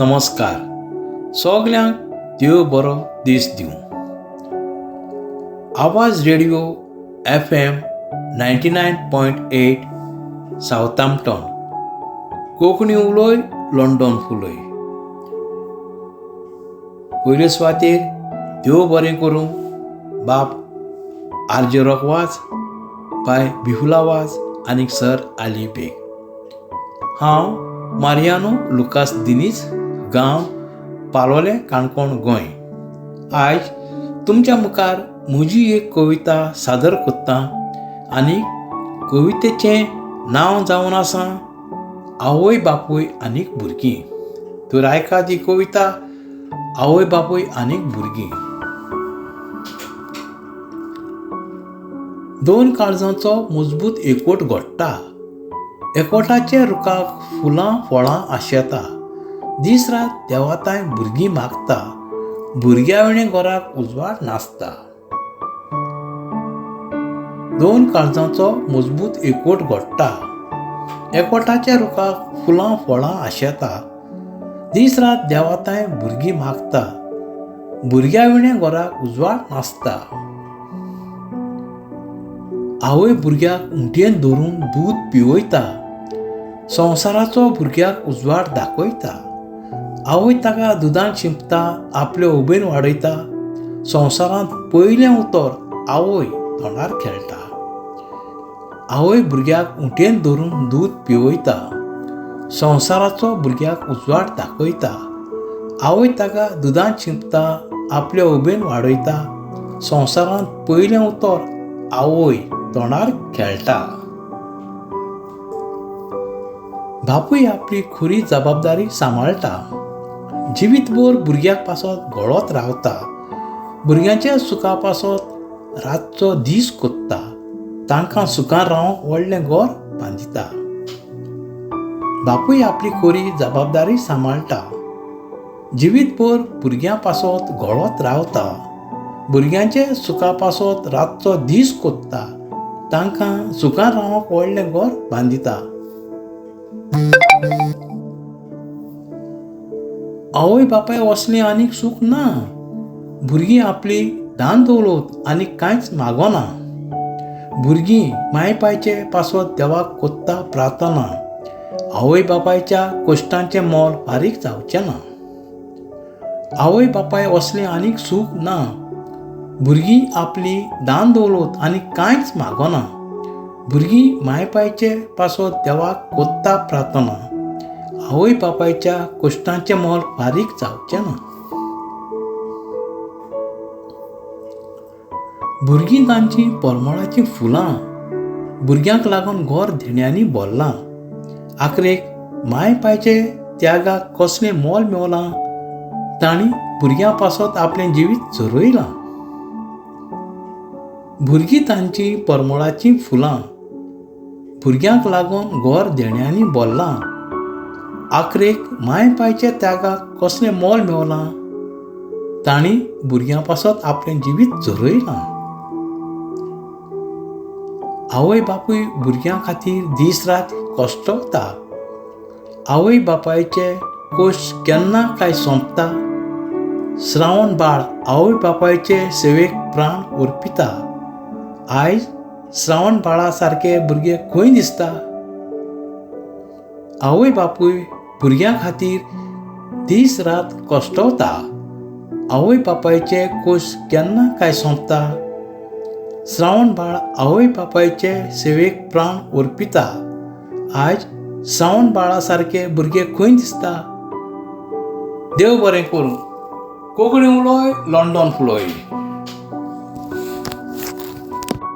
नमस्कार. सगल्यांक देव बरो दीस दिवं. Awaaz radio FM 99.8 Southampton. Konkani उलय, लंडन फुलय. पयले सुवातेर देव बरें करूं बाब आर जे रॉक वाज, बाय बिहुला वाज आनी सर आली बेग. हांव मारियानो लुकास दिनीज, गांव पालोलें, काणकोण, गोंय. आयज तुमच्या मुखार म्हजी एक कविता सादर करता आनी कवितेचें नांव जावन आसा आवय बापूय आनीक भुरगीं. तर आयकात ही कविता, आवय बापूय आनीक भुरगीं. दोन काळजांचो मजबूत एकवट घडटा. एकवटाचे रुखाक फुलां फळां आशेता. दीस रात देवाताय भुरगीं मागता. भुरग्या विणें घराक उजवाड नासता. दोन काळजांचो मजबूत एकवट घडटा. एकवटाच्या रुखाक फुलां फळां आशेता. दीस रात देवाताय भुरगीं मागता. भुरग्या विणें घराक उजवाड नासता. आवय भुरग्याक उंटयेन धरून दूद पिवयता. संवसाराचो भुरग्याक उजवाड दाखयता. आवय ताका दुदान शिंपता, आपले उबेन वाडयता. संवसारांत पयलें उतर आवय तोंडार खेळटा. आवय भुरग्याक उंटयेन धरून दूद पिवयता. संवसाराचो भुरग्याक उजवाड दाखयता. आवय ताका दुदान शिंपता, आपले उबेन वाडयता. संवसारांत पयलें उतर आवय तोंडार खेळटा. बापूय आपली खरी जबाबदारी सांबाळटा. जिवीतभर भुरग्याक पासत घोळत रावता. भुरग्यांच्या सुखा पासत रातचो दीस कोत्ता. तांकां सुखान रावंक व्हडलें घर बांदिता. बापूय आपली खरी जबाबदारी सांबाळटा. जिवीतभर भुरग्यां पासत घोळत रावता. भुरग्यांचे सुखा पासत रातचो दीस कोत्ता. तांकां सुखान रावंक व्हडलें घर बांदिता. आवय बापाय असलें आनीक सूख ना. भुरगीं आपली दान दवलत आनी कांयच मागना. भुरगीं माय पायचे पासत देवाक कोत्ता प्रार्थना. आवय बापायच्या कश्टांचें मोल फारीक जावचें ना. आवय बापाय असलें आनीक सूख ना. भुरगीं आपली दान दवलत आनी कांयच मागना. भुरगीं माय पायचे पासत देवाक कोत्ता प्रार्थना. आवय बापायच्या कश्टांचें मोल फारीक जावचें ना. भुरगीं तांचीं परमळाचीं फुलां. भुरग्यांक लागून घर धेण्यांनी भरलां. आखरेक माय पायचे त्यागाक कसलें मोल मेवलां. तांणी भुरग्यां पासत आपलें जिवीत झरयलां. भुरगीं तांचीं परमळाचीं फुलां. भुरग्यांक लागून घर देण्यांनी भरलां. आखरेक माय पायच्या त्यागाक कसलें मोल मेवलां. तांणी भुरग्यां पासत आपलें जिवीत झरयलां. आवय बापूय भुरग्यां खातीर दीस रात कश्टवता. आवय बापायचे कश्ट केन्ना काय सोंपता. श्रावण बाळ आवय बापायचे सेवेक प्राण अर्पिता. आयज श्रावण बाळा सारके भुरगे खंय दिसता. आवय बापूय भुरग्यां खातीर दीस रात कश्टवता. आवय बापायचे कश्ट केन्ना काय सोंपता. श्रावण बाळ आवय बापायचे सेवेक प्राण अर्पिता. आयज श्रावण बाळा सारके भुरगे खंय दिसता. देव बरें करूं. कोंकणी उलय, लंडन फुलय.